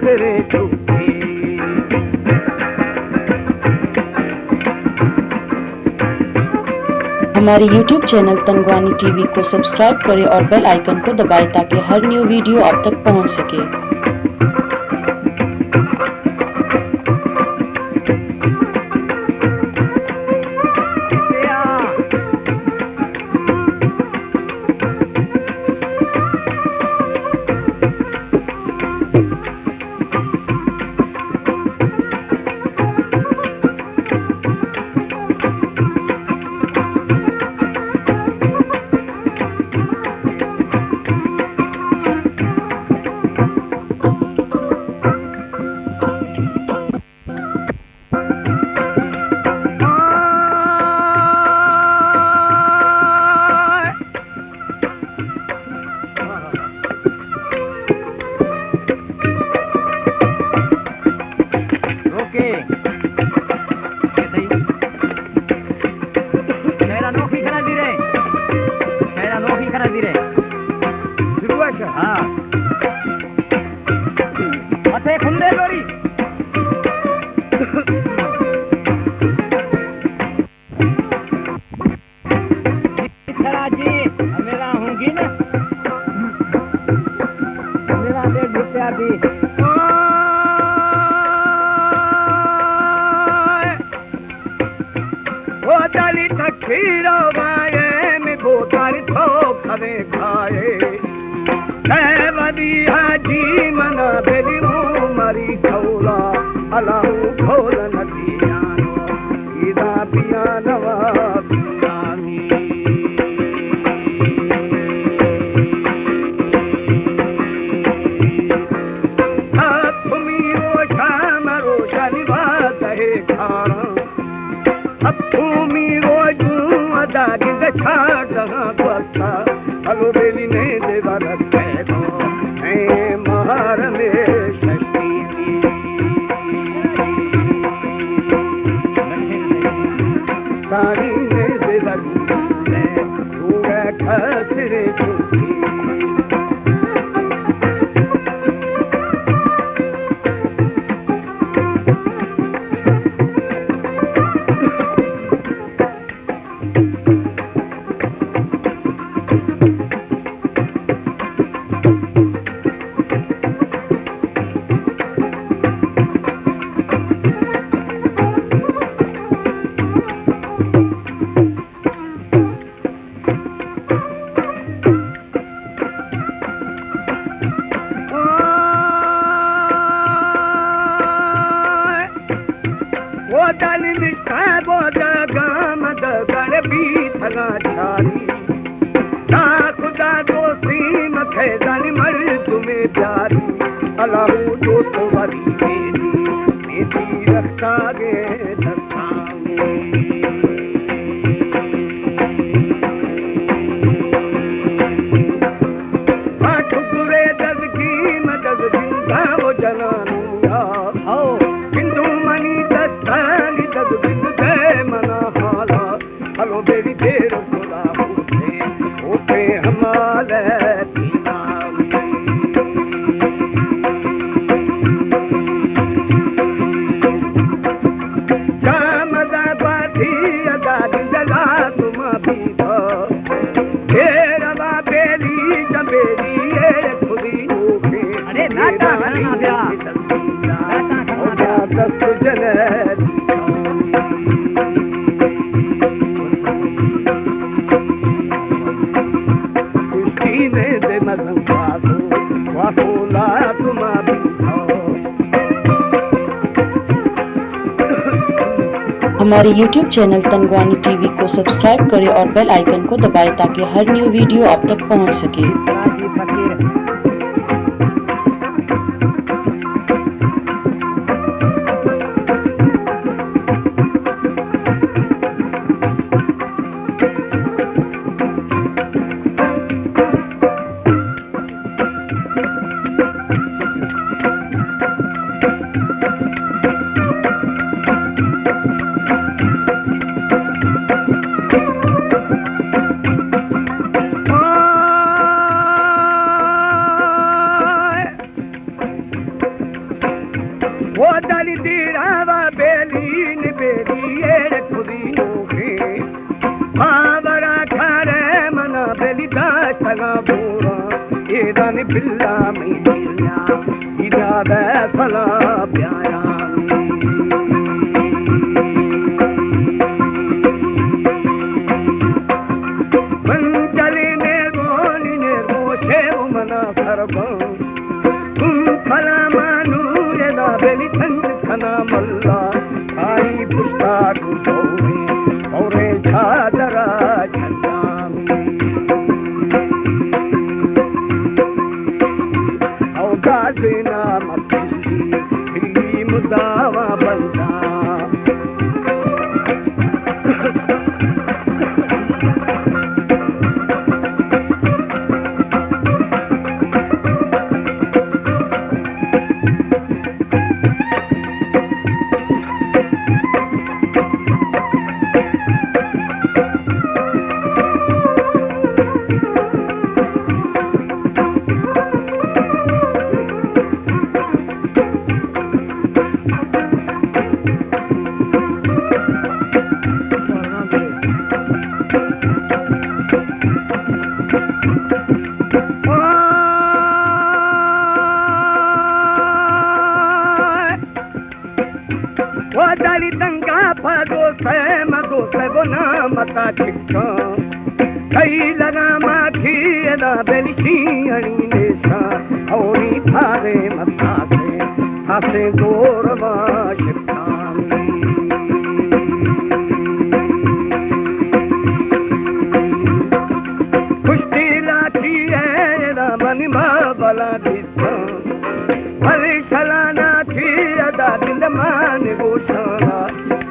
ہمارے YouTube channel تنگوانی T V کو سبسکرائب کریں اور بیل آئیکن کو دبائیں تاکہ ہر نیو ویڈیو آپ تک پہنچ سکے۔ اوکے۔ یہ صحیح۔ شہرا نوخی کھڑا دی رہے۔ شہرا نوخی کھڑا دی رہے۔ شروع ہے کیا؟ ہاں۔ اتے کھندے لوری۔ کھڑا جی، میرا ہوں گی نا۔ میرا ڈیڑھ روپیہ دی۔ او دلی تکھیرو وائے، می بوتاری تو کھوے کھائے۔ اے ودی حاجی منا بلی مو مری کھولا، الاؤ کھول ندی جانو، ایدا پیانوا پیانی۔ اب تمی روشا مروشا نوا دہے کھانا۔ اب تمی روجو ادا گند چھاڑ دہاں گوستا، ہلو بیلی نے دیوار کہہ دو، اے مہار میں ششی دی۔ ساری نے دیوار میں، تو گئے کھسرے چھوٹی۔ او دل نشتہ بودگام دگر بیتگاں چاری۔ تا خدا دوستی مکھے دل مردمے پیاری۔ اللہ دوست ولی میری، میری رفتاگے دستانی۔ آ ٹکرے دزگی مدد زندہ و جنانیا۔ ہو۔ بندو منی دستانی دزگی دے منا حالا۔ ہلو بیری دیر خدا ہوتے، ہوتے ہمارے دیوانی۔ جام آبادی آزاد جلا تما بیتا۔ تیرا با بیلی جبیلی اے خودی اوکے۔ ارے ناٹا کھانا بیا۔ ناٹا کھانا بیا۔ دست جلے۔ کشتی نے دے مزن بازو، واپولا تما بیتا۔ ہمارے یوٹیوب چینل تنگوانی ٹی وی کو سبسکرائب کریں اور بیل آئیکن کو دبائیں تاکہ ہر نیو ویڈیو آپ تک پہنچ سکے۔ و دلی دیرا و بیلین بیلی ایر کدی نوخی. باورا کارے منا بیلی داشتگا بورا. ایرانی بلا می دنیا ایرا بے فلا بیایا. من دلی نیرونی نیرو شیو منا سربان. تم فلا مانو یدا بیلی تنگ کنا ملا. آئی پشتا کو سوری اور چادرا چندامی. او دازنا مپلی مداوا بندا. و دلی تنگا پا دوستے ما دوستے بنا متا چکا. کئی لگا ما کیے دا بلشی اڑی نیشا. اوری پھارے متا سے ہسے دور ما شکانی. پشتی لاتی اے دا منی ما بلا دیتا. بلے شلانا تھی ادا دلمان گوشانا.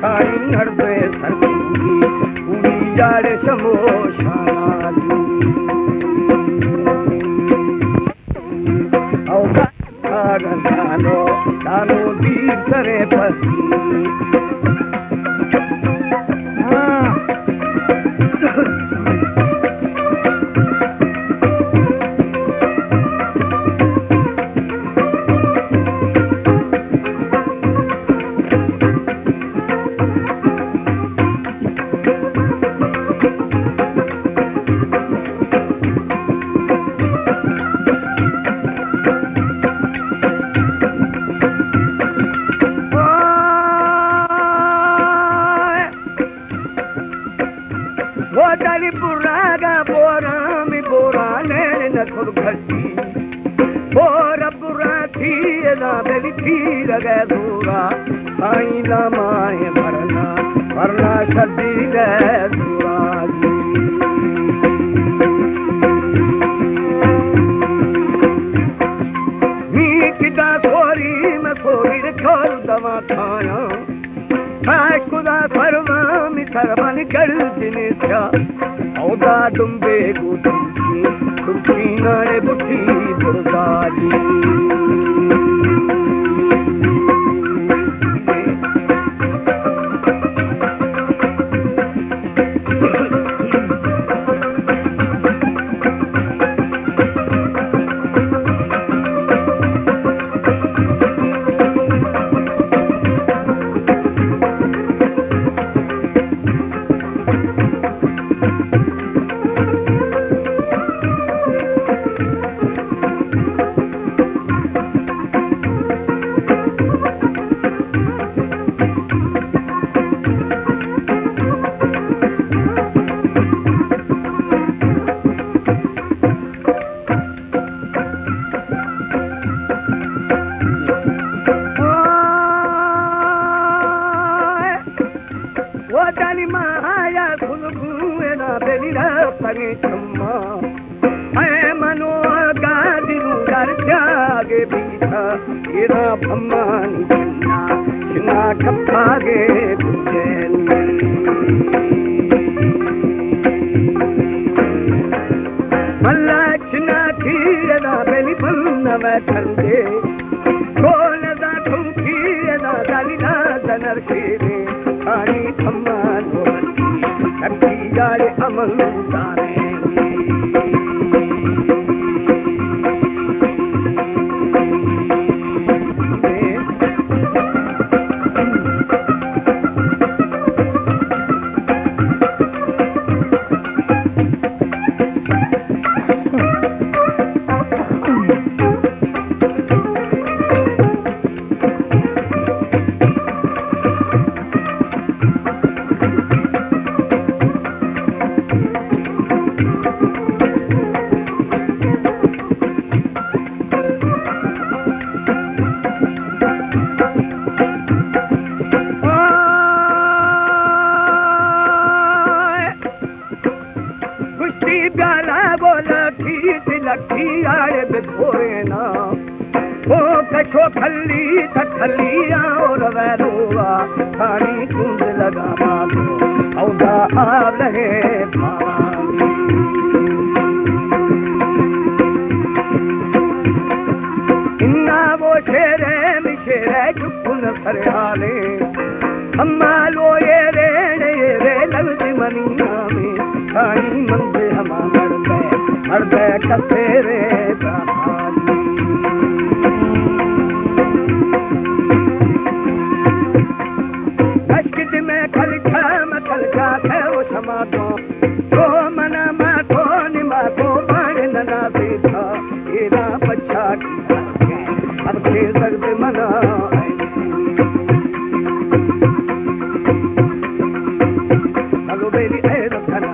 کاری نڑدے سرگوی اوی جاڑے شموشانا. او گانو دانو دیر کرے پسی. ہاں. و دلی براگا بورا می بورا نین نکر گھسی. بورا برا تھی ادا بلی تھی لگے دورا. آئی لاما ہے مرنا، مرنا شدی دے دورا. می کتا سوری میں سوری رکھل دوا کھایا. کاش خدا سروامی سروانی گردنی سیا. او دا دمبے گوتی ترکی نانے بٹی بردالی. و دلی مایا سلگوئے نا بلی را پری چما. اے منو آگا دلو در جاگے بیتا. ایرا بھمانی چنا، چنا ٹپاگے بجینی. ملا چنا کی ادا بلی بند میں چندے. کول دا ٹھوکی ادا دالی دا دنر شیرے. کانی تھمان ہو بندی، نکی جاڑے عمل دارے. او کشو کھلی تھا کھلی آؤ روے روا، پانی کند لگا مانو، او دا آب رہے پانی۔ انا وہ شیر ہے، می شیر ہے، چکن سریالے۔ ہما لوئے ریڑے رے لگت منی نامے، کانی منزے ہما مردے، مردے کسے رے داخالی۔ اشکت میں کھلکا، میں کھلکا سے وہ سما دو۔ تو منا ما کو نما کو بان ننا دیتا، تیرا بچا کی اب کے درد منا۔ ہلو بیلی اے رکھنا،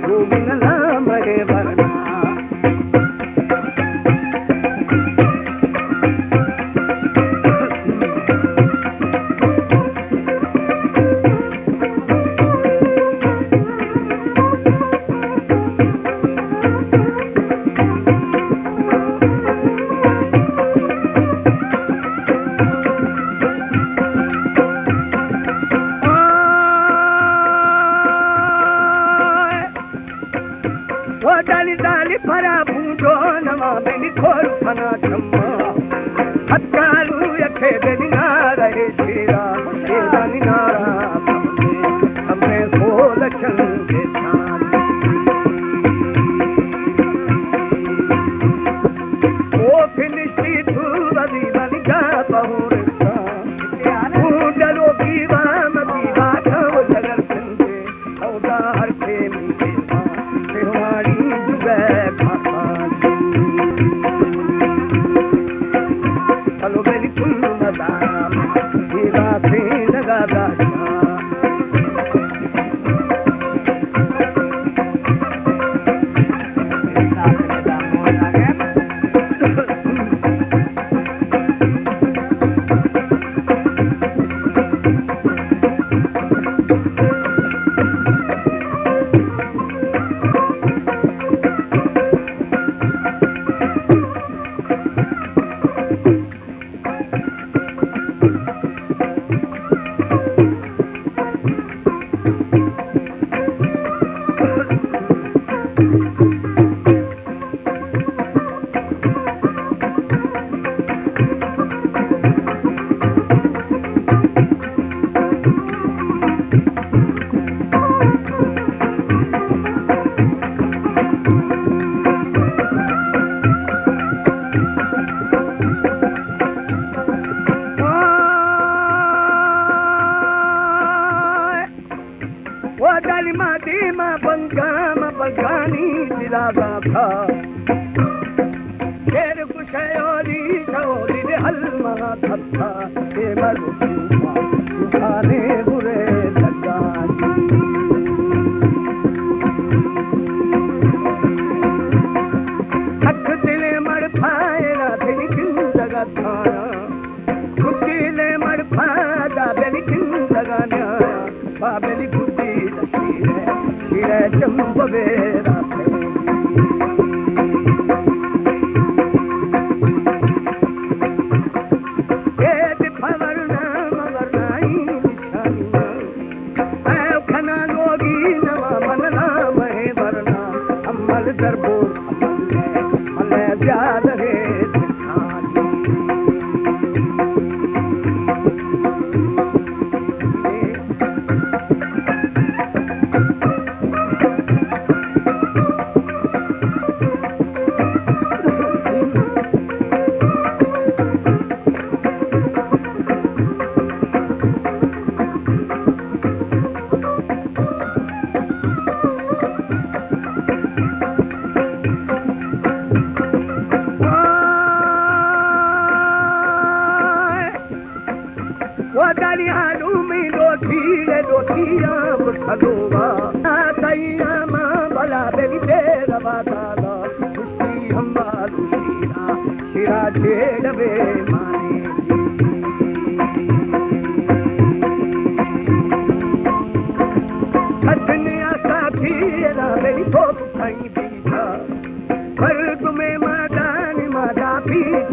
تو من لا مہے ورنا۔ و دالی دالی پرا بوجو نما بینی کھول پنا چما۔ ہتکالو یکے بینی نارے شیرا، شیرانی نارا سمجھے، ہمیں کھول چنگے سان۔ او فنشتی تو وزیرانی جا بہورتا۔ تو ڈلو بیوا مدیوا کھو جگر سندے۔ او دا ہر ٹیم دیما سیوانی جگہ کھاتا۔ چلو بلی کل مدام دیوا سے لگا داشتا۔ و دلی ما دیما بنگام بگانی دلا داتا۔ شیر کشے اولی شولی دے حل ما تھتا۔ اے مرد توفا، توفانے برے لگانی۔ حق دل مڑ پھائے را دل کن جگہ تھانا۔ کتی لے مڑ پھادا بلی کن جگہ نیا۔ بابلی گڈی شیرے، شیرے چمبے راتے۔ اے دفا ورنا مورنائی نشانیاں۔ اے کھنا لوگی نوا من نام ہے ورنا۔ عمل دربو عمل ہے، عمل ہے زیادہ ہے۔ و داری حالو می دوتی لے دوتی آم کھلوگا۔ آ تئی آما بلا بلی تیرا باتالا۔ کشتی ہمالو شیرا، شیرا جیڑ بے مانے۔ کھتنی آسا تھی را بلی تو کھائی بیتا۔ مردم مادان مادا پیچ